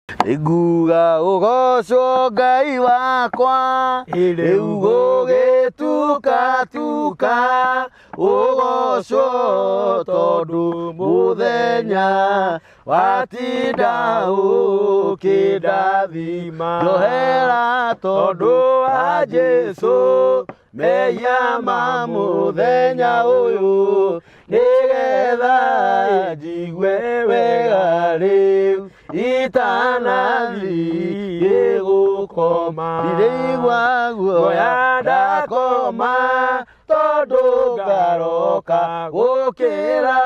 Nguga ũgocwo Ngai wakwa, rĩu gũgĩtukatuka, ũgocwo tondũ mũthenya watinda ũkĩndathima. Njohera tondũ wa Jesũ, mehia ma mũthenya ũyũ, nĩgetha njigue wega rĩu itanathiĩ gũkoma. Ndirĩigua guoya ndakoma, tondũ ngaroka gũkĩra,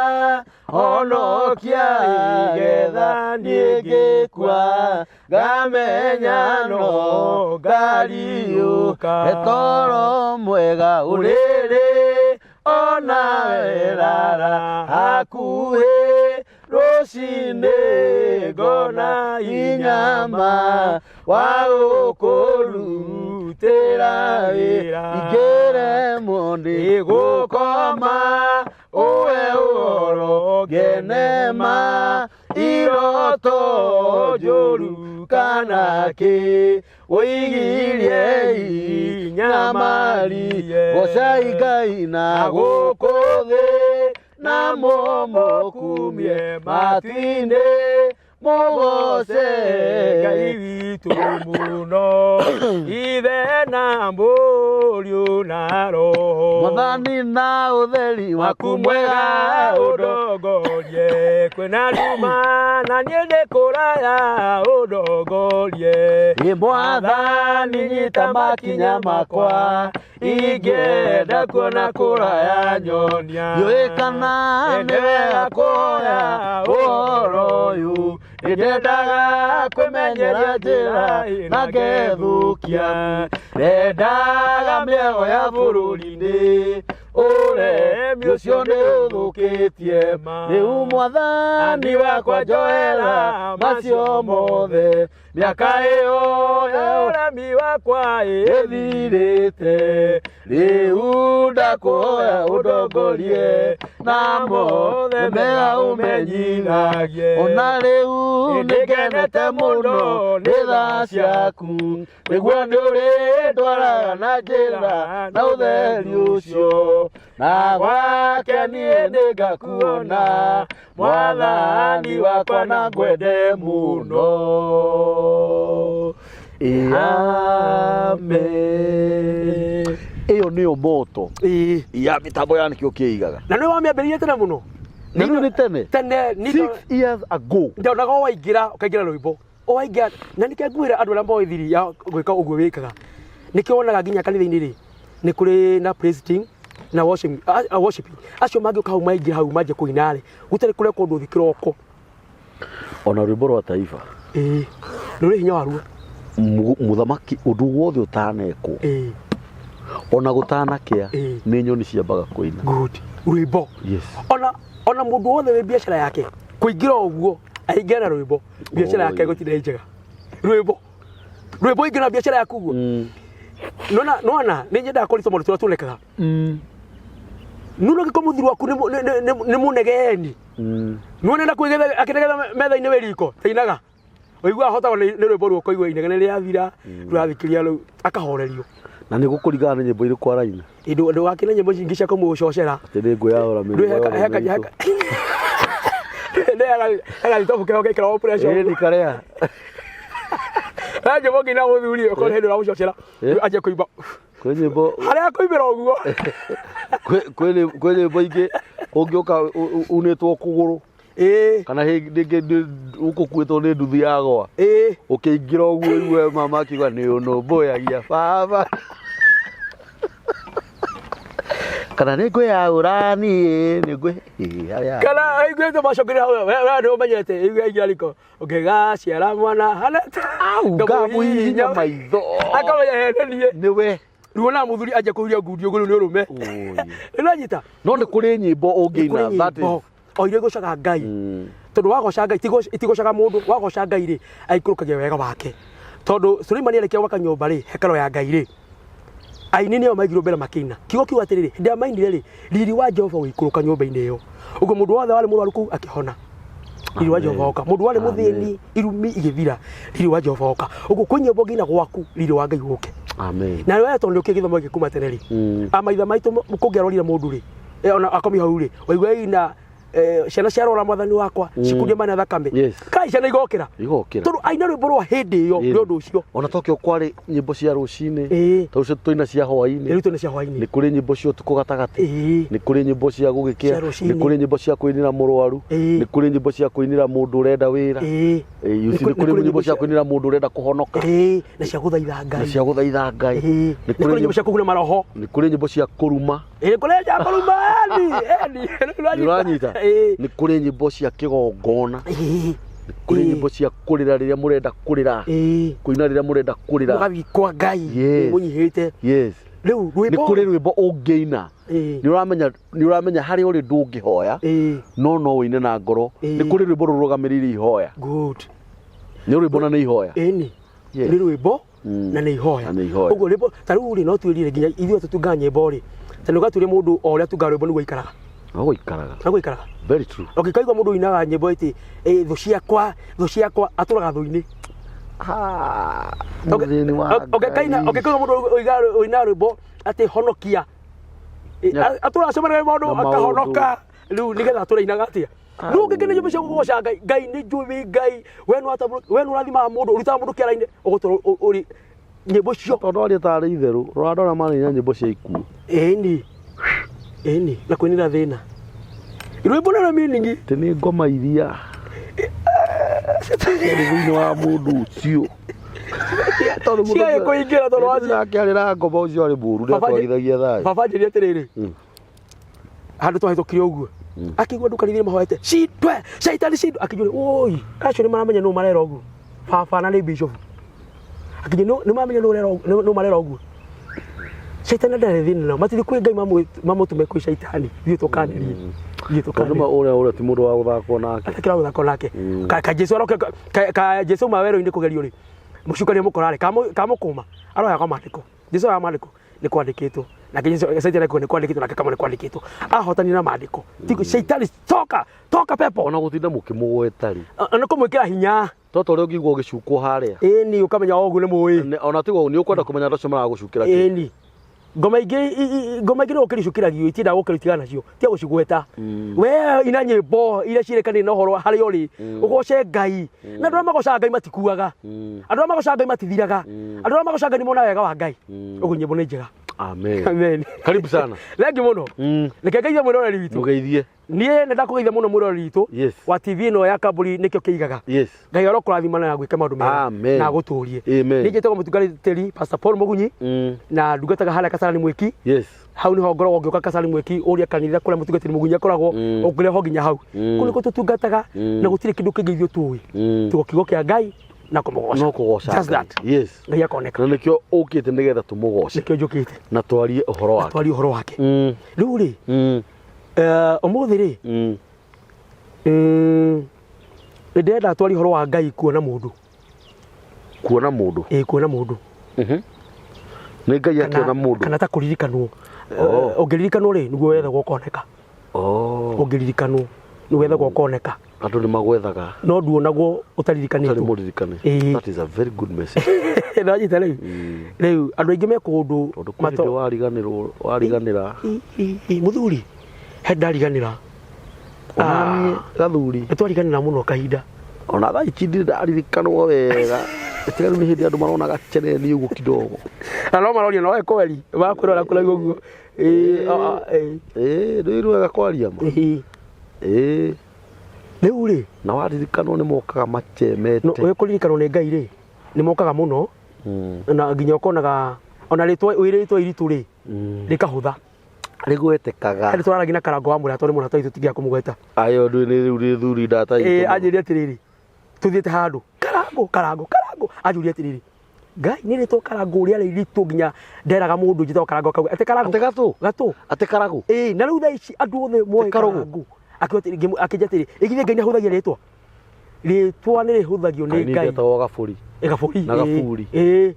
honokia getha niĩ ngĩkua, ngamenya no ngariũka. He toro mwega ũrĩrĩ, ona werara hakuhĩ, rũcinĩ ngona inyama wa gũkũrutĩra wĩra. Ingĩremwo nĩ gũkoma, ũwe ũhoro ngenema, iroto njũru kana kĩ, ũigirie inyamari. Gocai Ngai na gũkũ thĩ, na mũmũkumie matu-inĩ, mũgoce Ngai witũ mũno, Ithe na Mũriũ na Roho. Mwathani na ũtheri waku waku mwega ũndongorie, kwĩna nduma na niĩ ndĩ kũraya ũndongorie. Ĩ Mwathani nyita makinya makwa, ingĩenda kuona kũraya nyonia. Ndiũĩ kana nĩ wega kuoya ũhoro ũyũ, nĩndendaga kwĩmenyeria njĩra na ngethũkia. Ndendaga mĩago ya bũrũri-inĩ, ũremi ũcio nĩ ũthũkĩtie ma. Rĩu Mwathani wakwa njohera macio mothe, mĩaka ĩyo ya ũremi wakwa ĩthirĩte, rĩu ndakũhoya ũndongorie, na mothe mega ũmenyithagie. Ona rĩu nĩngenete mũno nĩ tha ciaku, nĩguo nĩũrĩndwaraga na njĩra na ũtheri ũcio, na gwake niĩ nĩngakuona, Mwathani wakwa na ngwende mũno. Amen. Ĩyo nĩyo moto Ĩĩ. ya mĩtambo ya nĩkĩo kĩigaga. Na nĩ wamĩambĩrĩirie tene mũno. Na rĩu nĩ tene. Tene nĩ 6 years ago. Ndonaga o waingĩra ũkaingĩra rwĩmbo o waingĩra, na nĩkĩo ngwĩra andũ arĩa moĩ thiri ya gwĩka ũguo wĩkaga, nĩkĩo wonaga nginya kanitha-inĩ rĩ, nĩ kũrĩ na praise team na worshiping. Acio mangĩũka hau maingĩra hau manjie kũina rĩ, gũtarĩ kũrekwo ũndũ ũthi kĩroko. Ona rwĩmbo rwa taifa. Ĩĩ, rũrĩ hinya waruo. Mũthamaki ũndũ wothe ũtanekwo, ona gũtanakĩa, nĩ nyoni ciambaga kũina. Good rwĩmbo. Yes. Ona mũndũ wothe wĩ biacara yake kũingĩra ũguo aingĩra na rwĩmbo, biacara yake gũtirĩ njega. Rwĩmbo ingĩra biacara yaku ũguo. Nona nĩ nyendaga kũrĩtwo maũndũ tũrĩa tuonekaga. Nuna gĩko mũthuri waku nĩ mũnegeni. Nĩwona kwĩgetha akĩnegetha metha-inĩ wĩ riko tainaga, ũiguaga ahotagwo nĩ rwĩmbo rũu, ũkaigua inegene rĩathira, rũrathikĩria rĩu akahorerio. Na nĩ gũkũringana nĩ nyĩmbo irĩkũ araina. Ndũgakĩne nyĩmbo nyingĩ cia kũmũcocera. Atĩ nĩ ngwĩyaũra mĩrigo yothe mĩritũ. Heka keho gekĩragwo pressure. Ĩĩ ndikarĩa. He nyĩmbo nginya mũthuri ũkorwo hĩndĩ ũramũcocera anjie kũimba. Kwĩ nyĩmbo harĩa akũimbĩra ũguo. Kwĩ nyĩmbo ingĩ ũngĩũka unĩtwo kũgũrũ, kana hĩndĩ ĩngĩ ũgũkuĩtwo nĩ nduthi yagwa, ũkĩingĩra ũguo ũigue mama akiuga nĩ ũnũmbũyagia baba, kana nĩ ngwĩyaũra niĩ nĩ ngwĩ ĩĩ, harĩa Kana aiguĩte macokeria hau, we nĩ ũmenyete igue aingĩra riko ũngĩgaciara mwana hanete ngamũhihinya maitho. Akamenya hene niĩ. Nĩwe. Ruona mũthuri anjia kũhuria ngundi ũguo, rĩu nĩ ũrũme. Oi. Nĩũranyita? No nĩ kũrĩ nyĩmbo ũngĩina that is nyĩmbo o iria igocaga Ngai, tondũ wagoca Ngai itigocaga mũndũ. Wagoca Ngai rĩ, aikũrũkagia wega wake, tondũ Suleimani arĩkia gwaka nyũmba rĩ, hekaro ya Ngai rĩ, aini nĩo maigirwo mbere makĩina. Kiugo kiuga atĩrĩrĩ, hĩndĩ ĩrĩa mainire rĩ, riri wa Jehova ũgĩikũrũka nyũmba-inĩ ĩyo, ũguo mũndũ wothe warĩ mũrwaru kũu akĩhona. Riri wa Amen. Jehova woka. Mũndũ warĩ Amen. mũthĩni irumi igĩthira, riri wa Jehova woka. Ũguo kwĩ nyĩmbo nginya gwaku riri wa Ngai ũke. Amen. Na we tondũ nĩ ũkĩ gĩthomo gĩkĩ kuma tene rĩ, amaitha maitũ kũngĩarorire mũndũ rĩ, ona akomi hau rĩ, waigua ina ciana ciarora mwathani wakwa cikundie mana thakame. Yes. Kai ciana igokĩra. Igokĩra. Tondũ aina rwĩmbo rwa hĩndĩ ĩyo nĩ ũndũ ũcio. Ona tokio kwarĩ nyĩmbo cia rũcinĩ. Ĩĩ. Tondũ cio tũina cia hwaĩ-inĩ. Rĩu tũina cia hwaĩ-inĩ. Nĩ kũrĩ nyĩmbo cia ũtukũ gatagatĩ. Ĩĩ. Nĩ kũrĩ nyĩmbo cia gũgĩkĩa. Cia rũcinĩ. Nĩ kũrĩ nyĩmbo cia kũinĩra mũrwaru. Ĩĩ. Nĩ kũrĩ nyĩmbo cia kũinĩra mũndũ ũrenda wĩra. Ĩĩ. Ĩĩ, you see, Nĩ nĩ kũrĩ nyĩmbo cia kũinĩra mũndũ ũrenda kũhonoka. Ĩĩ, na cia gũthaitha Na Ngai. cia gũthaitha Ngai. Ĩĩ. Nĩ Nĩ kũrĩ nyĩmbo cia kũguna maroho. Nĩ kũrĩ nyĩmbo cia kũruma. Ĩĩ, kũrĩ cia kũruma eni, eni. Nĩ ũranyita? Ĩĩ. Nĩ kũrĩ nyĩmbo cia kĩgongona. Ĩĩ. Nĩ kũrĩ Ĩĩ. nyĩmbo cia kũrĩra rĩrĩa mũrenda kũrĩra. Ĩĩ. Kũina rĩrĩa mũrenda kũrĩra. Mũgathiĩ kwa Ngai. Yes. Mũnyihĩte. Yes. Rĩu Nĩ rwĩmbo. kũrĩ rwĩmbo ũngĩina. Ĩĩ. Nĩ ũramenya nĩ ũramenya harĩa ũrĩ ndũngĩhoya. Ĩĩ. No no ũine na ngoro. Ĩĩ. Nĩ kũrĩ rwĩmbo rũrũgamĩrĩire ihoya. Good. Nĩ rwĩmbo na nĩ ihoya. Ĩni. Yes. Nĩ rwĩmbo na nĩ ihoya. Na nĩ ihoya. Ũguo rwĩmbo ta rĩu rĩ no twĩrire nginya ithuĩ tũtungaga nyĩmbo rĩ. Ta nĩ ũgatuĩria mũndũ o ũrĩa atungaga rwĩmbo nĩguo aikaraga. No gũikaraga. Nĩguo aikaraga. Very true. Ũngĩkaigua mũndũ ũinaga nyĩmbo ĩtĩ thũ ciakwa, thũ ciakwa atũraga thũ-inĩ. Ah, mũthĩni wa Ũngĩkaina Ngai. ũngĩkaigua mũndũ ũinaga rwĩmbo atĩ honokia. Atũraga acemanagia na maũndũ Na maũndũ. akahonoka. Rĩu nĩgetha atũre ainaga atĩa? Ah, Rĩu ũngĩkĩina nyĩmbo cia kũgoca Ngai, Ngai nĩ njũĩ wĩ Ngai, we nĩ we nĩ ũrathimaga mũndũ, ũrutaga mũndũ kĩara-inĩ, ũgũtũra ũrĩ nyĩmbo icio. Tondũ aria tarĩ itherũ, rora andũ arĩa maraina nyĩmbo cia ikuũ. Ĩni. Ĩni, na kũinĩra thĩna. Rwĩmbo nĩ meaning. Atĩ nĩ ngoma iria ciarĩ thĩinĩ wa mũndũ ũcio. Tondũ mũndũ Ciaĩ ũcio- kũingĩra tondũ wa- Hĩndĩ nake arĩ na ngoma ũcio arĩ mũũru nĩatwarithagia thayũ. Baba anjĩrire atĩrĩrĩ, handũ twahĩtũkire ũguo akĩigua andũ kanitha-inĩ mahoete cindwe caitani cindwe akĩnjũria oi acio nĩ maramenya nũ marera ũguo baba na nĩ bishop akĩnjũria nĩ maramenya nũ marera ũguo caitani ndarĩ thĩna nao matirĩ kwĩ Ngai mamũtũme kwĩ caitani ithuĩ tũkanĩrie ithuĩ Tondũ ma tũkanĩrie ũrĩa ũrĩa ti mũndũ wa gũthakwo nake. atakĩra gũthakwo nake ka Jesu aroke ka Jesu ma werũ-inĩ kũgerio rĩ mũcukani amũkora rĩ kamũkũma aroyaga maandĩko Jesu oyaga maandĩko nĩ kwandĩkĩtwo nake Jesu caitani akiuga nĩ kwandĩkĩtwo nake kama nĩ kwandĩkĩtwo ahotanire na maandĩko ti caitani toka toka pepo Ona gũtinda mũkĩmũgweta rĩ. na kũmwĩkĩra hinya To ta ũrĩa ũngĩigua ũgĩcukwo harĩa. ĩni ũkamenya o ũguo nĩ mũĩ Ona tiga nĩ ũkwenda kũmenya andũ acio maragũcukĩra kĩ. ĩni ngoma ingĩ ngoma ingĩ nĩ gũkĩria icukĩragio itiendaga gũkĩria tigana nacio tiga gũcigweta we ina nyĩmbo iria ciĩrĩkanĩire na ũhoro harĩa ũrĩ ũgoce Ngai na andũ arĩa magocaga Ngai matikuaga andũ arĩa magocaga Ngai matithiraga andũ arĩa magocaga Ngai nĩ monaga wega wa Ngai ũguo nyĩmbo nĩ njega Amen. amen Karibu sana. thengi mũno reke ngeithie mwĩroreri witũ Mũgeithie. niĩ nĩ ndakũgeithia mũno mwĩroreri witũ Yes. wa TV ĩno ya kambuni nĩkĩo kĩigaga Yes. Ngai arokũrathima na agwĩke maũndũ mega Amen. na agũtũrie Amen. niĩ njĩtagwo mũtungatĩri Pastor Paul Mũgunyi na ndungataga harĩa Kasarani Mwiki Yes. hau niho ngoragwo ngĩũka Kasarani Mwiki ũria kanitha kũrĩa mũtungatĩri Mũgunyi akoragwo ũngĩreho nginya hau kũu nĩkuo tũtungataga na gũtirĩ kĩndũ kĩngĩ ithuĩ tũĩ tiga kiugo kĩa Ngai na kũmũgoca No kũgoca. Just Ngai. that. Yes. Ngai akoneka Na nĩkĩo ũkĩte nĩgetha tũmũgoce nĩkĩo njũkĩte na twarie ũhoro wake. twarie ũhoro wake rĩu rĩ ũmũthĩ rĩ nĩ ndĩrenda twarie ũhoro wa Ngai kuona mũndũ Kuona mũndũ. ĩĩ kuona mũndũ Nĩ Ngai akĩona mũndũ. kana ta kũririkanwo Oh. Ũngĩririkanwo rĩ nĩguo wethagwo ũkoneka Oh. ũngĩririkanwo nĩ wethagwo ũkoneka Andũ nĩ magwethaga. no nduonagwo Ũtarĩ ũtaririkanĩtwo mũririkane. Ĩĩ. That is a very good message. nanyita rĩu rĩu andũ aingĩ me kũndũ Tondũ kwĩ hĩndĩ wariganĩrwo wariganĩra. Mũthuri he ndariganĩra Ona niĩ gathuri. nĩ twariganĩra mũno kahinda Ona thaa ici ndirĩ ndaririkanwo wega. Tiga rĩu nĩ hĩndĩ andũ marona gaceneni ũguo kidogo. na no maroria no kweri makwĩrora kũraihu ũguo Ĩĩ, ĩĩ, Ĩĩ, nĩ wega kwaria ma. ĩĩ. Ĩĩ. Rĩu rĩ Na waririkanwo nĩ mokaga machemete. no wĩ kũririkanwo nĩ Ngai rĩ nĩ mokaga mũno na nginya ũkonaga ona rĩtwa wĩ rĩtwa iritũ rĩ rĩkahũtha Rĩgwetekaga. harĩ twararagia na karango wa mũrata ũrĩ mũrata witũ tingĩaga kũmũgweta Ayo ndũ nĩ rĩu rĩ thuri ndata ĩĩ itũ. anjĩrire atĩrĩrĩ tũthiĩte handũ karango karango karango anjũria atĩrĩrĩ Ngai nĩ rĩtwa karango rĩarĩ iritũ nginya nderaga mũndũ njĩtagwo karango akauga atĩ karango Atĩ gatũ? gatũ Atĩ karagũ. ĩĩ na rĩu thaa ici andũ othe moĩ Atĩ karũgũ? karango akiuga atĩrĩ akĩnjia atĩrĩ ĩgithĩ Ngai nĩ ahũthagia rĩtwa rĩtwa nĩ rĩhũthagio nĩ Ngai Ngai ndetagwo gabũri. Gaburi Na gaburi. ĩĩ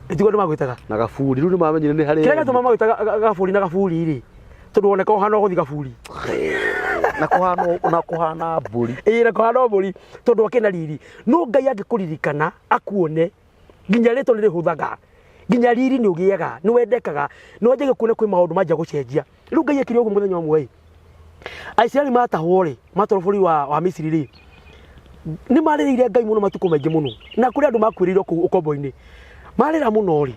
ĩtiguo andũ magwĩtaga Na gaburi rĩu nĩ mamenyire nĩ harĩ. kĩrĩa gĩatũma magwĩtaga gaburi na gaburi rĩ tondũ woneka ũhana ũgũthiĩ gaburi Na kũhana na kũhana mbũri. Ĩĩ, na kũhana mbũri tondũ akĩna riri. No Ngai angĩkũririkana akuone, nginya rĩtwa nĩ rĩhũthaga, nginya riri nĩ ũgĩaga, nĩ wendekaga, nĩ wanjagia kuona kwĩ maũndũ manjia gũcenjia. Rĩu Ngai ekire ũguo mũthenya ũmwe ĩ, Aisiraeli matahwo rĩ, matwarwo bũrũri wa Misiri rĩ, nĩ marĩrĩire Ngai mũno matukũ maingĩ mũno, na kũrĩ andũ makuĩrĩirwo kũu ũkombo-inĩ. Marĩra mũno rĩ,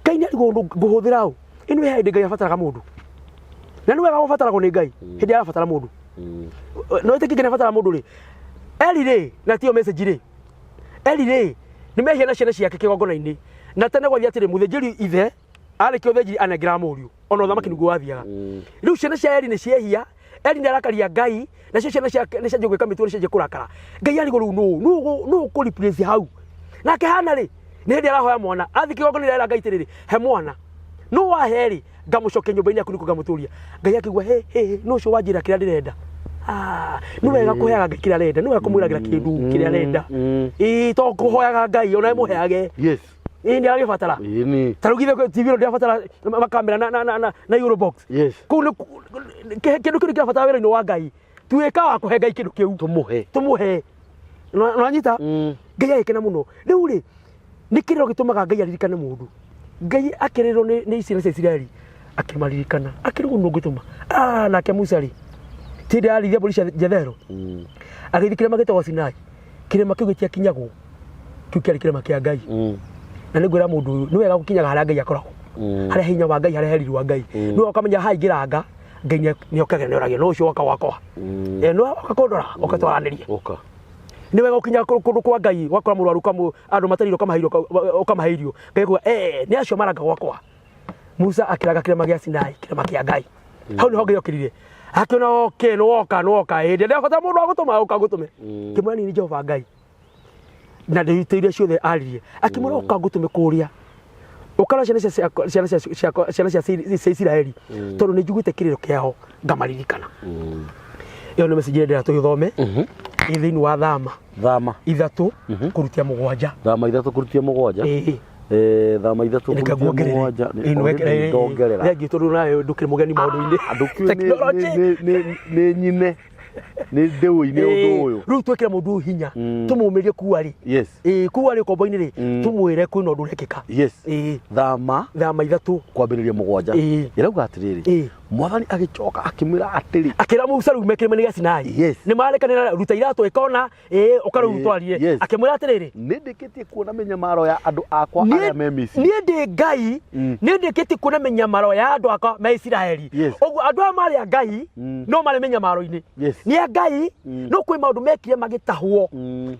Ngai nĩ arigwo ngũhũthĩra ũ? Ĩno he hĩndĩ Ngai abataraga mũndũ. Na nĩ wega gũbataragwo nĩ Ngai hĩndĩ ĩrĩa arabatara mũndũ. No ĩtĩkie Ngai nĩ abatara mũndũ rĩ, Eli rĩ, na tiyo message rĩ, Eli rĩ, nĩ mehia na ciana ciake kĩgongona-inĩ. Na tene gwathiĩ atĩrĩ, mũthĩnjĩri ithe arĩkia ũthĩnjĩri anengeraga mũriũ, ona ũthamaki nĩguo wathiaga. Rĩu ciana cia Eli nĩ ciehia, Eli nĩ arakaria Ngai, nacio ciana ciake nĩ cianjia gwĩka mĩtugo, nĩ cianjia kũrakara. Ngai arigwo rĩu nũũ, nũũ ũkũ replace hau? Nake Hana rĩ, nĩ hĩndĩ arahoya mwana, athiĩ kĩgongona-inĩ arera Ngai atĩrĩrĩ, he mwana. Nũũ wahe rĩ, ngamũcokia nyũmba-inĩ yaku nĩkuo ngamũtũria. Ngai akĩigua, he, he, he, nũũ ũcio wanjĩra kĩrĩa ndĩrenda? Ah, nĩ wega kũheaga Ngai kĩrĩa arenda, nĩ wega kũmwĩragĩra kĩndũ kĩrĩa arenda. Ĩĩ, to kũhoyaga Ngai, ona we mũheage. Yes. Ĩĩ, nĩ aragĩbatara. Ĩĩ nĩ. Ta rĩu githĩ TV ĩno ndĩrabatara makamera na Euro box. Yes. Kũu nĩ kĩndũ kĩu nĩ kĩrabatara wĩra-inĩ wa Ngai. Tuĩka wa kũhe Ngai kĩndũ kĩu. Tũmũhe. Tũmũhe. Nĩwanyita? Ngai agĩkena mũno. Rĩu rĩ, nĩ kĩrĩro gĩtũmaga Ngai aririkane mũndũ. Ngai akĩrĩrwo nĩ ciana cia Isiraeli akĩmaririkana. Akĩrĩrwo nũ ngũtũma? Ah, nake Musa rĩ, ti hĩndĩ ararĩithia mbũri cia Jethero. Agĩthiĩ kĩrĩma gĩtagwo Sinai. Kĩrĩma kĩu gĩtiakinyagwo. Kĩu kĩarĩ kĩrĩma kĩa Ngai. Na nĩ ngwĩra mũndũ ũyũ, nĩ wega gũkinyaga harĩa Ngai akoragwo. Harĩa hinya wa Ngai, harĩa he riri wa Ngai. Nĩ wega ũkamenya haha ingĩranga, Ngai nĩ okaga nĩ oragia, no ũcio woka gwakwa. No woka kũndora, ũka twaranĩrie. Ũka. Nĩ wega gũkinya kũndũ kwa Ngai, ũgakora mũrwaru andũ matarĩ irio ũkamahe irio, ũkamahe irio. Ngai akuga, nĩ acio maranga gwakwa. Musa akĩranga kĩrĩma gĩa Sinai, kĩrĩma kĩa Ngai. Hau nĩho Ngai okĩrire. Akĩona oke, nĩ woka, nĩ woka. Hĩndĩ ĩrĩa ndĩrabatara mũndũ wa gũtũma, ũka ngũtũme. Kĩmwĩra niĩ nĩ Jehova Ngai. Na ndĩrute iria ciothe aririe. Akĩmwĩra ũka ngũtũme kũrĩa. Ũkara ciana ciana cia cia Isiraeli tondũ nĩ njiguĩte kĩrĩro kĩao ngamaririkana. Ĩyo nĩ message ĩrĩa ndĩrenda tũgĩthome. Ĩ thĩinĩ wa Thama. Thama. 3 kũrutia 7. Thama 3 kũrutia 7. Ĩĩ. Thama 3 Reke kũrutia nguongerere. 7. Ĩĩ, nĩ wekĩra- Already ndongerera. Thengiũ tondũ nawe ndũkĩrĩ mũgeni maũndũ-inĩ. Ndũkĩũĩ Technology. nĩ nyine. Nĩ ndĩũĩ-inĩ ũndũ ũyũ. Rĩu twĩkĩre mũndũ ũyũ hinya. Tũmũmĩrie kuwa rĩ. Yes. Ĩĩ, kuwa rĩ ũkombo-inĩ rĩ, tũmwĩre kwĩna ũndũ ũrekĩka. Yes. Ĩĩ. Thama. Thama 3. Kwambĩrĩria 7. Ĩĩ. Ĩrauga atĩrĩrĩ. Ĩĩ. Mwathani agĩcoka akĩmwĩra atĩrĩ. Akĩra Musa rĩu me kĩrĩma-inĩ gĩa Sinai. Yes. Nĩ marekanĩra ruta iratũ ĩkona, ĩĩ, ũka rĩu Ĩĩ, twarie. yes. Akĩmwĩra atĩrĩrĩ. Nĩ ndĩkĩtie kuona mĩnyamaro ya andũ akwa arĩa me Misiri. Niĩ ndĩ Ngai, nĩ ndĩkĩtie kuona mĩnyamaro ya andũ akwa me Isiraeli. Yes. Ũguo andũ aya marĩ a Ngai, no marĩ mĩnyamaro-inĩ. Yes. Nĩ a Ngai, no kwĩ maũndũ mekire magĩtahwo.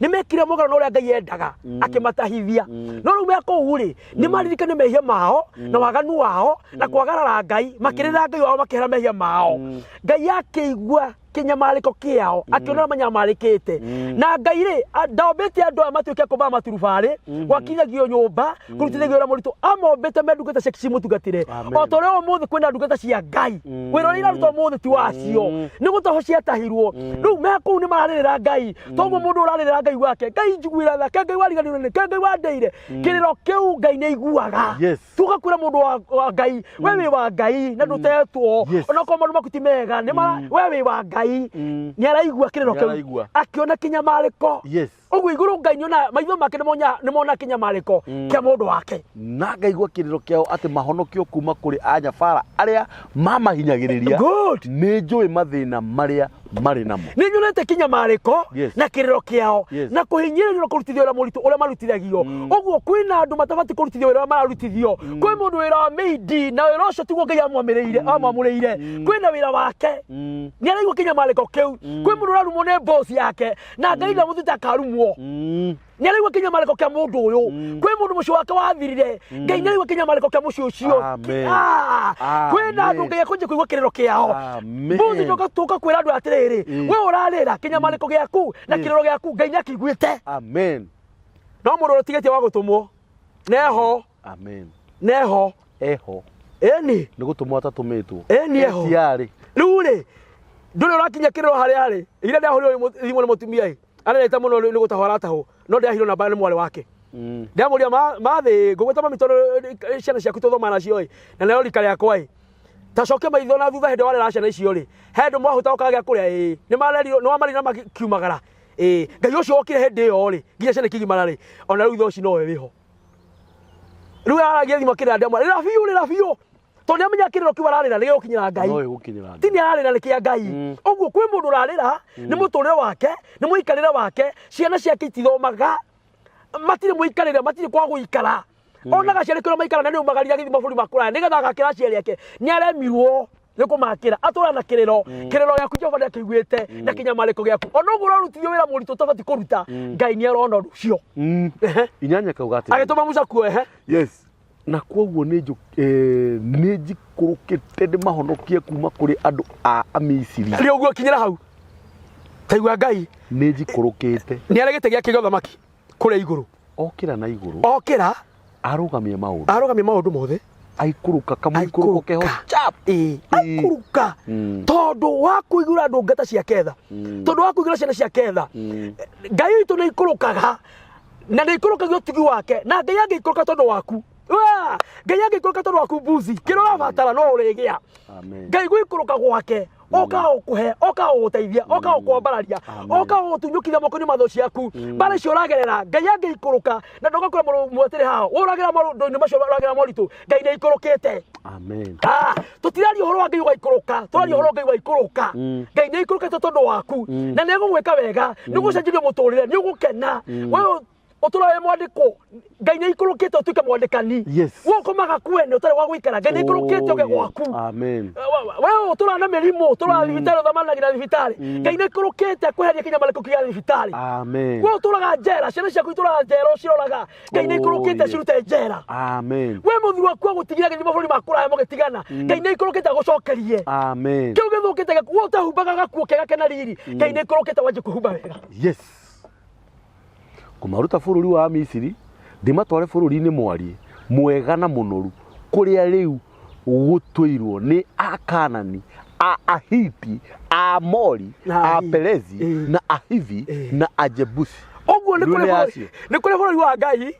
Nĩ mekire mũgarũ na ũrĩa Ngai endaga, akĩmatahithia. No rĩu me kũu rĩ, nĩ maririkane mehia mao na waganu wao na kwagarara Ngai, makĩrĩra Ngai wao makĩhera mehia mao. Ngai akĩigua kĩnyamarĩko kĩao, akĩona ũrĩa manyamarĩkĩte. Na Ngai rĩ, ndombĩte andũ aya matuĩke kũmbaga maturubarĩ, gwakithagio nyũmba, kũrutithagio wĩra mũritũ. Amombĩte me ndungata ciake cimũtungatĩre. Amen. O ta ũrĩa ũmũthĩ kwĩna ndungata cia Ngai. Wĩra ũrĩa irarutwo ũmũthĩ ti wacio. Nĩ gũtahwo ciatahirwo. Rĩu me kũu nĩ mararĩrĩra Ngai. Toguo mũndũ ũrarĩrĩra Ngai wake. Ngai njiguĩra tha, ke Ngai wariganĩirwo nĩ, ke Ngai wandeire. Kĩrĩro kĩu Ngai nĩ aiguaga. Yes. Tugakwĩra mũndũ wa Ngai, we wĩ wa Ngai na ndũtetwo. Yes. Onokorwo maũndũ maku ti mega, nĩ mara, we wĩ wa Ngai. Nĩ araigua kĩrĩro kĩu. Nĩaraigua. Akĩona kĩnyamarĩko. Yes. Ũguo igũrũ Ngai nĩona maitho make nĩmona kĩnyamarĩko kĩa mũndũ wake. Na ngaigua kĩrĩro kĩao atĩ mahonokio kuma kũrĩ anyabara arĩa mamahinyagĩrĩria. Good. Nĩ njũĩ mathĩna marĩa marĩ namo. Nĩ nyonete kĩnyamarĩko Yes. na kĩrĩro kĩao Yes. na kũhinyĩrĩrio na kũrutithio wĩra mũritũ ũrĩa marutithagio. Ũguo kwĩna andũ matabatiĩ kũrutithio wĩra ũrĩa mararutithio. Kwĩ mũndũ wĩra wa mĩindi na wĩra ũcio tiguo Ngai amwamũrĩire. Kwĩna wĩra wake. Nĩ araigua kĩnyamarĩko kĩu. Kwĩ mũndũ ũrarumwo nĩ boss yake na Ngai ndamũtuĩte akarumwo. Nĩ araigua kĩnyamarĩko kĩa mũndũ ũyũ. Kwĩ mũndũ mũciĩ wake wathirire, Ngai nĩ araigua kĩnyamarĩko kĩa mũciĩ ũcio. Amen. Kwĩna andũ Amen. Ngai akũnjia kũigua kĩrĩro kĩao. Amen. Mũthĩ tũka kwĩra andũ atĩrĩrĩ, we ũrarĩra kĩnyamarĩko gĩaku na kĩrĩro gĩaku Ngai nĩ akĩiguĩte. Amen. No mũndũ ũrĩa ũtigĩtie wa gũtũmwo neho. Amen. Neho. Eho. Ĩni. Nĩ gũtũmwo atatũmĩtwo. Ĩni eho. Etiarĩ. Rĩu rĩ, ndũrĩ ũrakinya kĩrĩro harĩa arĩ. Ira ndahũrirwo thimũ nĩ mũtumia ĩ. Arereta mũno nĩ gũtahwo aratahwo. No ndĩrahirwo namba nĩ mwarĩ wake. Ndĩramũria mathĩ ngũgwĩta mami tondũ ciana ciaku tũthoma nacio ĩ. Na nĩo rika rĩakwa ĩ. Ta cokia maitho na thutha hĩndĩ warera ciana icio rĩ, he andũ mwahũta ũkaga gĩa kũrĩa ĩĩ, nĩ marerirwo, nĩ wamarĩ na makiumagara ĩĩ. Ngai ũcio wokire hĩndĩ ĩyo rĩ, nginya ciana ikĩgimara rĩ, ona rĩu thaa ici nowe wĩho. Rĩu aragia thimũ akĩrĩra ndamwĩra rĩra biũ rĩra biũ, tondũ nĩ amenya kĩrĩro kĩu ararĩra nĩ gĩgũkinyĩra Ngai. No gĩgũkinyĩra Ngai. Ti nĩ ararĩra nĩ kĩa Ngai. Ũguo kwĩ mũndũ ũrarĩra nĩ mũtũrĩre wake, nĩ mũikarĩre wake, ciana ciake itithomaga, matirĩ mũikarĩre, matirĩ kwa gũikara. Onaga ciana kũrĩa maikara na nĩ umagarire agĩthiĩ mabũrũri ma kũraya nĩgetha agakĩra aciari ake. Nĩ aremirwo nĩ kũmakĩra, atũra na kĩrĩro. Kĩrĩro gĩaku Jehova nĩ akĩiguĩte na kĩnyamarĩko gĩaku. Ona ũguo ũrarutithio wĩra mũritũ ũtabatiĩ kũruta, Ngai nĩ arona ũndũ ũcio. Inyanya kauga atĩrĩrĩ. Agĩtũma Musa kuo, ehe. Yes. Na kwoguo nĩ njikũrũkĩte ndĩmahonokie kuma kũrĩ andũ a Amisiri. Rĩ ũguo kinyĩra hau. Taigua Ngai. Nĩ njikũrũkĩte. Nĩ arĩ gĩtĩ gĩake gĩa ũthamaki kũrĩa igũrũ. Okĩra na igũrũ. Okĩra. Arũgamie maũndũ. Arũgamie maũndũ mothe. Aikũrũka kamũikũrũko keho. Chap. Ĩĩ. Aikũrũka. Tondũ wa kũiguĩra ndungata ciake tha. Tondũ wa kũiguĩra ciana ciake tha. Ngai witũ nĩ aikũrũkaga. Na nĩ aikũrũkagia ũtugi wake. Na Ngai angĩikũrũka tondũ waku. Wee, Ngai angĩikũrũka tondũ waku mbuzi. Kĩrĩa ũrabatara no ũrĩgĩa. Amen. Ngai gũikũrũka gwake oka gũkũhe, oka gũgũteithia, oka gũkwambararia, oka gũgũtunyũkithia moko-inĩ ma thũ ciaku. Mbara icio ũragerera, Ngai angĩikũrũka na ndũgakora mũndũ mwetĩre haha, we ũragerera maũndũ-inĩ macio ũragerera moritũ, Ngai nĩ aikũrũkĩte. Amen. Tũtiraria ũhoro wa Ngai ũgaikũrũka, tũraria ũhoro wa Ngai waikũrũka. Ngai nĩ aikũrũkĩte tondũ waku na nĩ egũgwĩka wega, nĩ ũgũcenjerio mũtũrĩre, nĩ ũgũkena. We ũtũra wĩ mwandĩkwo, Ngai nĩ aikũrũkĩte ũtuĩke mwandĩkani. Yes. We ũkomaga kwene ũtarĩ wa gũikara, Ngai nĩ aikũrũkĩte ũge Oh, yes. gwaku. Amen. We ũtũraga na mĩrimũ, ũtũraga thibitarĩ, ũthamanagĩra thibitarĩ, Ngai nĩ aikũrũkĩte akweherie kĩnyamarĩko kĩa thibitarĩ. Amen. We ũtũraga njera, ciana ciaku itũraga njera ũciroraga, Ngai nĩ aikũrũkĩte Oh, yes. acirute njera. Amen. We mũthuri waku agũtigire agĩthiĩ mabũrũri ma kũraya mũgĩtigana, Ngai nĩ aikũrũkĩte agũcokerie. Amen. Kĩu gĩthũkĩte gĩaku, we ũtehumbaga gakuo kega kena riri, Ngai nĩ aikũrũkĩte wanjie kwĩhumba wega. Yes. Kũmaruta bũrũri wa Misiri ndĩmatware bũrũri-inĩ mwariĩ mwega na mũnoru kũrĩa rĩu gũtũirwo nĩ Akaanani, a Ahiti, a Amori, Na a Ahivi. Perezi, na Ahivi, na Ajebusi. Ũguo nĩ Rĩu kũrĩ nĩ bũrũri acio. nĩ kũrĩ bũrũri wa Ngai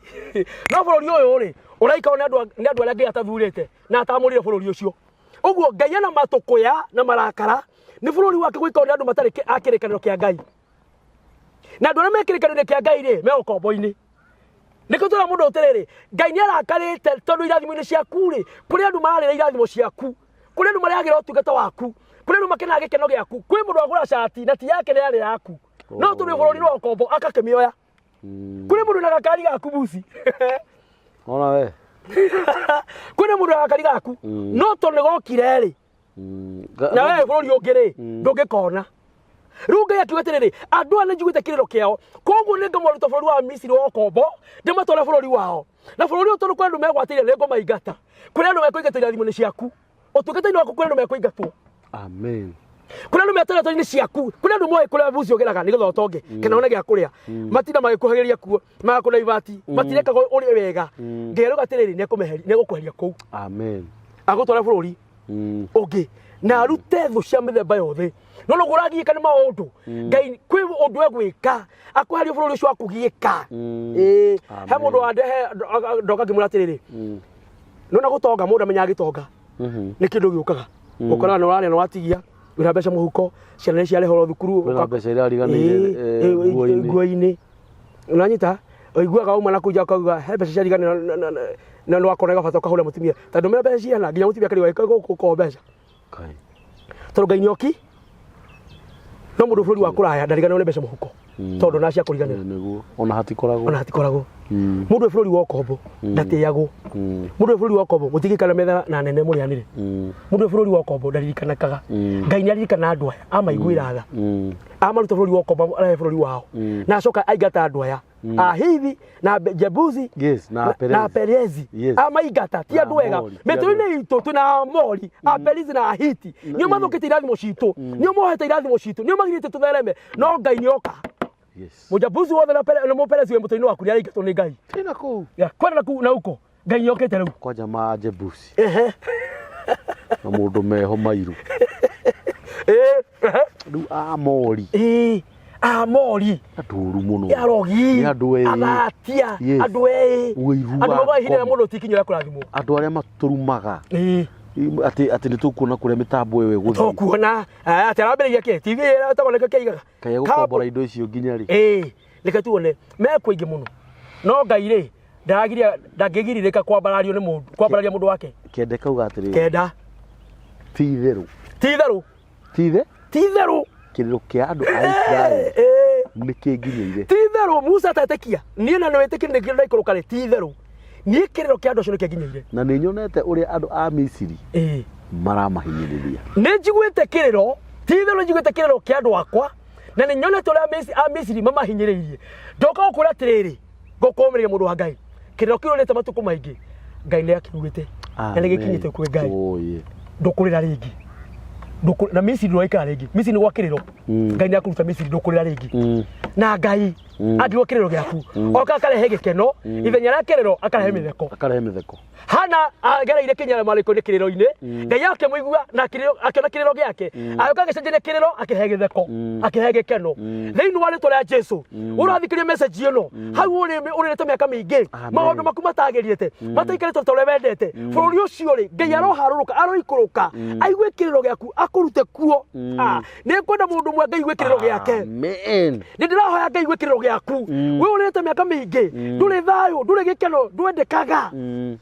no bũrũri ũyũ rĩ ũraikarwo nĩ andũ nĩ andũ arĩa Ngai atathurĩte na atamũrire bũrũri ũcio. Ũguo Ngai ena matũkũya na marakara nĩ bũrũri wake gũikarwo nĩ andũ matarĩ a kĩrĩkanĩro kĩa Ngai. Na andũ arĩa me kĩrĩkanĩro kĩa Ngai rĩ me ũkombo-inĩ. Nĩkĩo tũra mũndũ atĩrĩrĩ, Ngai nĩ arakarĩte tondũ irathimo-inĩ ciaku rĩ, kũrĩ andũ mararĩra irathimo ciaku, kũrĩ andũ marĩagĩra ũtungata waku, kũrĩ andũ makenaga gĩkeno gĩaku, kwĩ mũndũ agũra cati na ti yake nĩ yarĩ yaku. No tondũ bũrũri-inĩ wa ũkombo agakĩmĩoya. Kũrĩ mũndũ na gakari gaku buci. Ona we. Kwĩna mũndũ na gakari gaku. No tondũ nĩ gokire rĩ, na we bũrũri ũngĩ rĩ, ndũngĩkona. Rĩu Ngai akiuga atĩrĩrĩ, andũ aya nĩ njiguĩte kĩrĩro kĩao, koguo nĩ ngamaruta bũrũri wa Misiri wa ũkombo, ndĩmatware bũrũri wao. Na bũrũri ũyũ tondũ kwĩ andũ megwatĩire nĩ ngũmaingata. Kũrĩ andũ mekũingatwo irathimo-inĩ ciaku. Ũtungata-inĩ waku kwĩ andũ mekũingatwo. Amen. Kũrĩ andũ meteretwo-inĩ ciaku, kũrĩ andũ moĩ kũrĩa buci ũgeraga nĩgetha ũtonge, kana one gĩa kũrĩa. Matinda magĩkuhagĩrĩria kuo, magakũna ibati, matirekaga ũrĩe wega. Ngai arauga atĩrĩrĩ, nĩ egũkweheria kũu. Amen. Agũtware bũrũri ũngĩ na arute thũ cia mĩthemba yothe. No no ũragiĩka nĩ maũndũ. Ngai kwĩ ũndũ egwĩka, akweherie bũrũri ũcio wa kũgiĩka. Ĩĩ, he mũndũ wandehe ndoka ngĩmwĩra atĩrĩrĩ, nona gũtonga mũndũ amenyaga gĩtonga nĩ kĩndũ gĩũkaga. Ũkoraga nĩ ũrarĩa na watigia, wĩna mbeca mũhuko, ciana nĩ ciarĩhwo thukuru, Kwĩna mbeca irariganĩire, nguo-inĩ. nguo-inĩ. Ũranyita? Ũiguaga wauma na kũu nja ũkauga he mbeca ciariganĩra na nĩ wakona gabata ũkahũra mũtumia. Tondũ ndũmĩra mbeca cigana nginya mũtumia akarigwo gũkũ mbeca. Kai. Tondũ Ngai nĩ oki. No mũndũ bũrũri wa kũraya ndariganĩrwo nĩ mbeca mũhuko. Tondũ na cia kũriganĩra. Nĩguo. Ona hatikoragwo. Ona hatikoragwo. Mũndũ wĩ bũrũri wa ũkombo ndatĩagwo. Mũndũ wĩ bũrũri wa ũkombo mũtingĩikara metha na nene mũrĩanĩre. Mũndũ wĩ bũrũri wa ũkombo ndaririkanakaga. Ngai nĩ aririkana andũ aya, amaiguĩra tha. Amaruta bũrũri wa ũkombo arahe bũrũri wao. Na acoka aingata andũ aya. Ahivi na Jebusi Yes, na na Aperezi. Aperezi. Yes. Amaingata ti Na andũ ega. Amori, ti andũ Mĩtũrĩre itũ twĩna Amori, Aperizi na Ahiti. Nĩo mathũkĩtie irathimo citũ. Nĩo mohete irathimo citũ. Nĩo magirĩtie tũthereme. No Ngai nĩ oka. Yes. Mũjabusi wothe na Mũperezi wĩ mũtĩ-inĩ waku nĩ araingatwo nĩ Ngai. Tena kũu. Ya, kwenda na kuu na huko. Ngai nĩ okĩte rĩu. Kwanja ma Jebusi. Ehe. Na mũndũ meho mairu. Ehe. Rĩu Amori. Amori. Andũ oru mũno. Arogi. Nĩ andũ eĩ. Athatia. Yes. Andũ eĩ. Ũiru Andũ wa maugaga ihinda rĩa ngoma. mũndũ ti ikinya rĩa kũrathimwo. Andũ arĩa matũrumaga. Atĩ atĩ nĩ tũkuona kũrĩa mĩtambo ĩyo ĩgũthiĩ. Tũkuona atĩ arambĩrĩria kĩ TV ĩtagwo nĩkĩo kĩaigaga. Kaĩ egũkombora indo icio nginya rĩ? Ĩĩ, reke tuone mekuo aingĩ mũno, no Ngai rĩ ndaragiria, ndangĩgirirĩka kwambarario nĩ mũndũ, kwambararia mũndũ wake. Kende kauga atĩrĩrĩ. Kenda. Ti itherũ. Ti itherũ. Ti ithe? Ti itherũ. Kĩrĩro kĩa andũ a Isiraeli nĩ kĩnginyĩire. Ti itherũ Musa atetĩkia niĩ na nĩwĩtĩkire nĩkĩo ndaikũrũka rĩ, ti itherũ niĩ kĩrĩro kĩa andũ acio nĩkĩnginyĩire. Na nĩ nyonete ũrĩa andũ a Misiri maramahinyĩrĩria. Nĩ njiguĩte kĩrĩro, ti itherũ nĩ njiguĩte kĩrĩro kĩa andũ akwa na nĩ nyonete ũrĩa a Misiri mamahinyĩrĩirie. Ndoka gũkwĩra atĩrĩrĩ, ngũkũmĩrĩria mũndũ wa Ngai, kĩrĩro kĩu ũrĩrĩte matukũ maingĩ, Ngai nĩ akĩiguĩte na nĩ gĩkinyĩte kwĩ Ngai. Oye. Ndũkũrĩra rĩngĩ. Na Misiri ndũraikara rĩngĩ. Misiri nĩ gwa kĩrĩro. Ngai nĩ akũruta Misiri, ndũkũrĩra rĩngĩ. Na Ngai angĩgwa kĩrĩro gĩaku, oka akarehe gĩkeno, ithenya rĩa kĩrĩro akarehe mĩtheko. Akarehe mĩtheko. Hana agereire kĩnyamarĩko-inĩ kĩrĩro-inĩ, Ngai akĩmũigua na akĩona kĩrĩro gĩake, agĩũka agĩcenjania kĩrĩro akĩrehe gĩtheko, akĩrehe gĩkeno. Thĩinĩ wa rĩtwa rĩa Jesu, ũrathikĩrĩria message ĩno, hau ũrĩrĩte mĩaka mĩingĩ, maũndũ maku matagĩrĩte, mataikarĩte ta ũrĩa wendete, bũrũri ũcio rĩ, Ngai aroharũrũka, aroikũrũka, aigue kĩrĩro gĩaku, akũrute kuo. Nĩ ngwenda mũndũ ũmwe Ngai aigue kĩrĩro gĩake. Amen. Nĩ ndĩrahoya Ngai aigue kĩrĩro gĩaku. We ũrĩrĩte mĩaka mĩingĩ, ndũrĩ thayũ, ndũrĩ gĩkeno, ndwendekaga,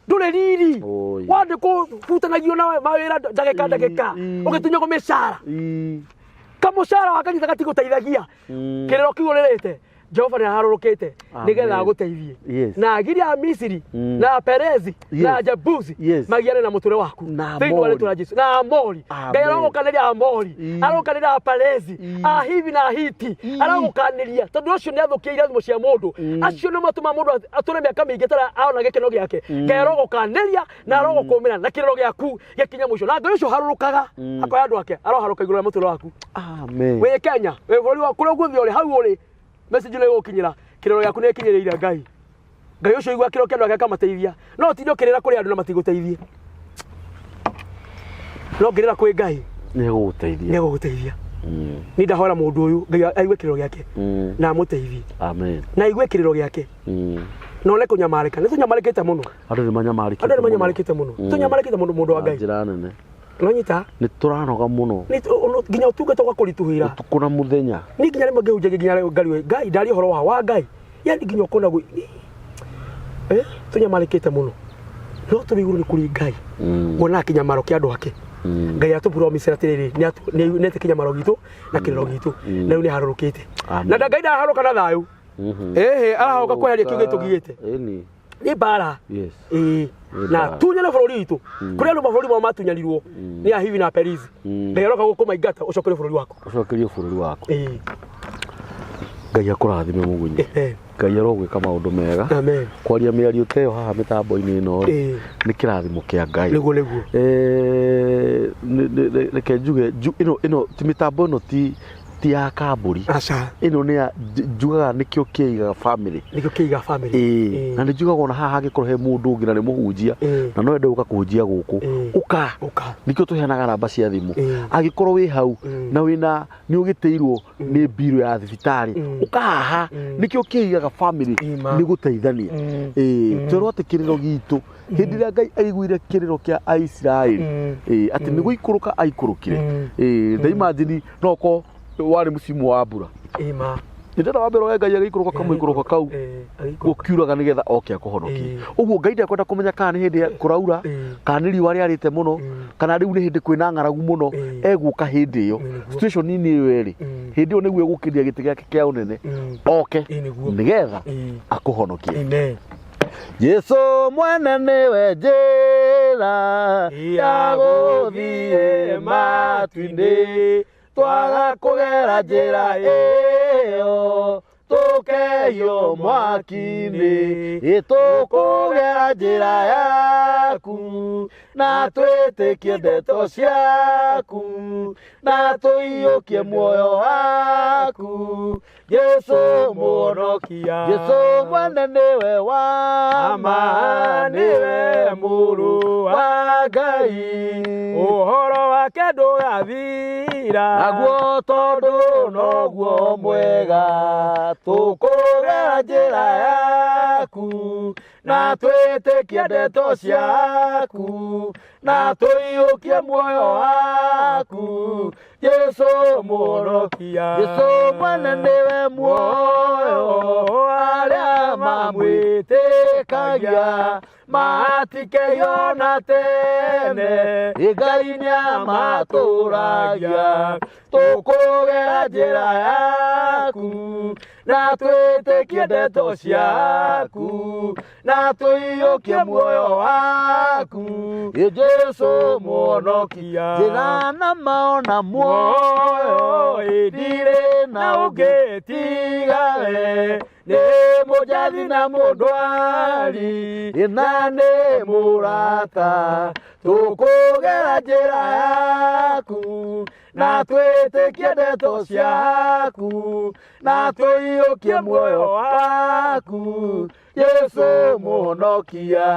ndũrĩ riri, wandĩkwo butanagio na mawĩra ndagĩka ndagĩka, ũgĩtunyagwo mĩcara, kamũcara wa kanitha gatigũteithagia. Kĩrĩro kĩu ũrĩrĩte, Jehova nĩ aharũrũkĩte nĩgetha agũteithie. Na agiria a Misiri na Aperezi na Ajebusi magiane na mũtũrĩre waku thĩinĩ wa rĩtwa rĩa Jesu. Na Amori, Ngai arogũkanĩria Amori, arogũkanĩria Aperezi, Ahivi na Ahiti, arogũkanĩria tondũ ũcio nĩ athũkia irathimo cia mũndũ. Acio nĩ matũmaga mũndũ atũre mĩaka mĩingĩ atarĩ aona gĩkeno gĩake. Ngai arogũkanĩria na arogũkũmĩra na kĩrĩro gĩaku gĩkinye mũico. Na Ngai ũcio harũrũkaga akoya andũ ake, aroharũka igũrũ rĩa mũtũrĩre waku. Amen. Wĩ Kenya, wĩ bũrũri wa kũrĩa guothe ũrĩ, hau ũrĩ, message nĩ ĩgũkinyĩra, kĩrĩro gĩaku nĩ gĩkinyĩrĩire Ngai. Ngai ũcio igua kĩrĩro kĩa andũ ake akamateithia. No ũtinde ũkĩrĩra kũrĩ andũ na matigũteithie. No ngĩrĩra kwĩ Ngai nĩ egũgũteithia. Nĩ egũgũteithia. Niĩ ndahoera mũndũ ũyũ Ngai aigue kĩrĩro gĩake na amũteithie. Amen. Na aigue kĩrĩro gĩake. Na one kũnyamarĩka. Nĩ tũnyamarĩkĩte mũno. Andũ nĩ manyamarĩkĩte. Andũ nĩ manyamarĩkĩte mũno. Tũnyamarĩkĩte mũno mũndũ wa Ngai. Njĩra nene. Nonyita? Nĩ tũranoga mũno. Nginya ũtungata ũgakũritũhĩra. Ũtukũ na mũthenya. Niĩ nginya rĩmwe ngĩhunjagia nginya Ngai, Ngai ndaria ũhoro wa Ngai. Yaani nginya ũkona tũnyamarĩkĩte mũno. No tũrĩ igũrũ nĩ kũrĩ Ngai. Wonaga kĩnyamaro kĩa andũ ake. Ngai atũpromise atĩrĩrĩ, nĩ ete kĩnyamaro gitũ na kĩrĩro gitũ. Na rĩu nĩ aharũrũkĩte. Na Ngai ndaharũrũka na thayũ. Ĩhĩ, araharũrũka kweheria kĩu gĩtũgiĩte. Nĩ mbara. Na tunyane bũrũri witũ. Kũrĩ andũ mabũrũri mao matunyanirwo nĩ Ahivi na Aperizi. Ngai aroka gũkũmaingata ũcokerio bũrũri waku. Ũcokerio bũrũri waku. Ngai akũrathime mũgunyi. Ngai arogwĩka maũndũ mega. Amen. Kwaria mĩario ta ĩyo haha mĩtambo-inĩ ĩno rĩ, nĩ kĩrathimo kĩa Ngai. Nĩguo nĩguo. Reke njuge ĩno ti mĩtambo ĩno ti ya kambũri. Aca. Ĩno nĩ ya njugaga nĩkĩo kĩigaga family. Nĩkĩo kĩigaga family. Na nĩ njugaga ona haha hangĩkorwo he mũndũ ũngĩ na nĩ mũhunjia na no ende gũka kũhunjia gũkũ. Ũka. Nĩkĩo tũheanaga namba cia thimũ. Angĩkorwo wĩ hau na wĩna nĩ ũgĩtĩirwo nĩ mbirũ ya thibitarĩ, ũka haha. Nĩkĩo kĩigaga family nĩ gũteithania. Twerwo atĩ kĩrĩro gitũ hĩndĩ ĩrĩa Ngai aiguire kĩrĩro kĩa Aisiraeli, atĩ nĩ gũikũrũka aikũrũkire. Ta imagine no ko warĩ mũcimu wa mbura. Ndĩrenda wa mbere wa Ngai agĩikũrũka kamũikũrũko kau gũkiuraga nĩgetha oke akũhonokie. Ũguo Ngai ndekwenda kũmenya kana nĩ hĩndĩ kũraura, kana nĩ riũa rĩarĩte mũno, kana rĩu nĩ hĩndĩ kwĩna ng'aragu mũno, egũka hĩndĩ ĩyo. Situation-inĩ ĩyo ĩrĩ, hĩndĩ ĩyo nĩguo egũkĩria gĩtĩ gĩake kĩa ũnene, oke nĩgetha akũhonokie. Jesu mwene nĩwe njĩra ya gũthiĩ matu-inĩ, twaga kũgera njĩra ĩyo tũkeyo mwaki-inĩ, ĩtũkũgera njĩra yaku na twĩtĩkie ndeto ciaku na tũiyũkie muoyo waku. Jesu mũhonokia, Jesu mwene nĩwe wa ma, nĩwe mũrũ wa Ngai, ũhoro wake ndũgathira, naguo tondũ noguo mwega, tũkũgera njĩra yaku na twĩtĩkie ndeto ciaku Na tũiyũkie muoyo waku, Jesu mũhonokia. Jesu mwene nĩwe muoyo, arĩa mamwĩtĩkagia matikeyona tene, Ngai nĩamatũragia. Tũkũgera njĩra yaku, na twĩtĩkie ndeto ciaku, na tũiyũkie muoyo waku, Jesu mũhonokia. Njĩra na ma ona muoyo, ndirĩ na ũngĩ tiga we, nĩ mũnjathi na mũndwari, na nĩ mũrata. Tũkũgera njĩra yaku, na twĩtĩkie ndeto ciaku, na tũiyũkie muoyo waku, Jesu mũhonokia.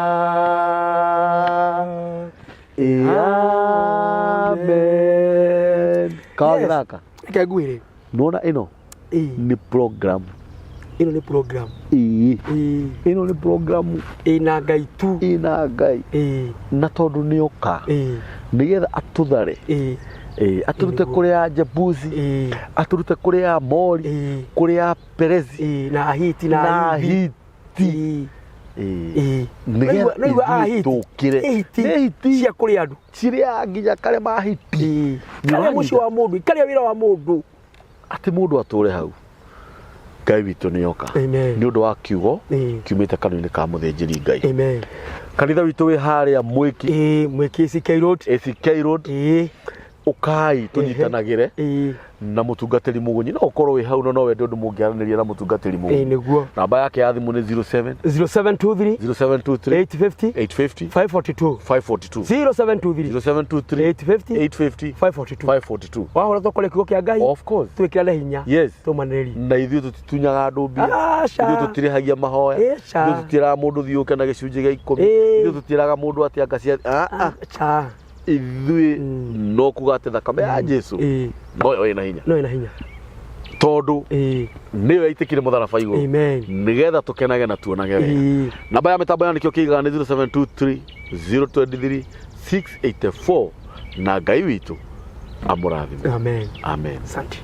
Amen. Kawagĩthaka. Reke ngwĩre. Nona ĩno nĩ program. Ĩno nĩ program. Ĩĩ. Ĩno nĩ program. Ĩna Ngai tu. Ĩna Ngai. Na tondũ nĩ oka nĩgetha atũthare, atũrute kũrĩ a Jebusi, atũrute kũrĩ a Amori, kũrĩ a Perezi, na Ahiti, na Ahiti. Nĩgetha Naigua ithuĩ Ahiti. tũkĩre. Hiti. Nĩ hiti. Cia kũrĩa andũ. Cirĩa nginya karĩa mahiti. Karĩa mũciĩ wa mũndũ, karĩa wĩra wa mũndũ. Atĩ mũndũ atũre hau. Ngai witũ nĩ oka. Amen. Nĩ ũndũ wa kiugo kiumĩte kanua-inĩ ka mũthĩnjĩri Ngai. Amen. Kanitha witũ wĩ harĩa Mwĩki. Mwĩki ACK Road. ACK Road. Ũkai tũnyitanagĩre na mũtungatĩri Mũgũnyi. No ũkorwo wĩ hau no wende ũndũ mũngĩaranĩria na mũtungatĩri Mũgũnyi. Nĩguo. Namba yake ya thimũ nĩ 07 0723 0723 850 850 542. 542. 0723 0723 850 850 542. 542. Wahora tũkore kiugo kĩa Ngai. Of course. Twĩkĩrane hinya. Yes. Tũmanĩrĩrie. Na ithuĩ tũtitunyaga andũ mbia. Aca. Ithuĩ tũtirĩhagia mahoya. Aca. Ithuĩ tũtiĩraga mũndũ thiĩ ũke na gĩcunjĩ gĩa 10. Ithuĩ tũtiĩraga mũndũ atĩ anga cia Aca. Ithuĩ no kuga atĩ thakame ya Jesu noyo ĩna hinya. No ĩna hinya. Tondũ nĩyo yaitĩkire mũtharaba igũrũ. Amen. Nĩgetha tũkenage na tuonage wega. Namba ya mĩtambo ya nĩkĩo kĩigaga nĩ 0723 023 684 na Ngai witũ amũrathime. Amen. Amen. Asante.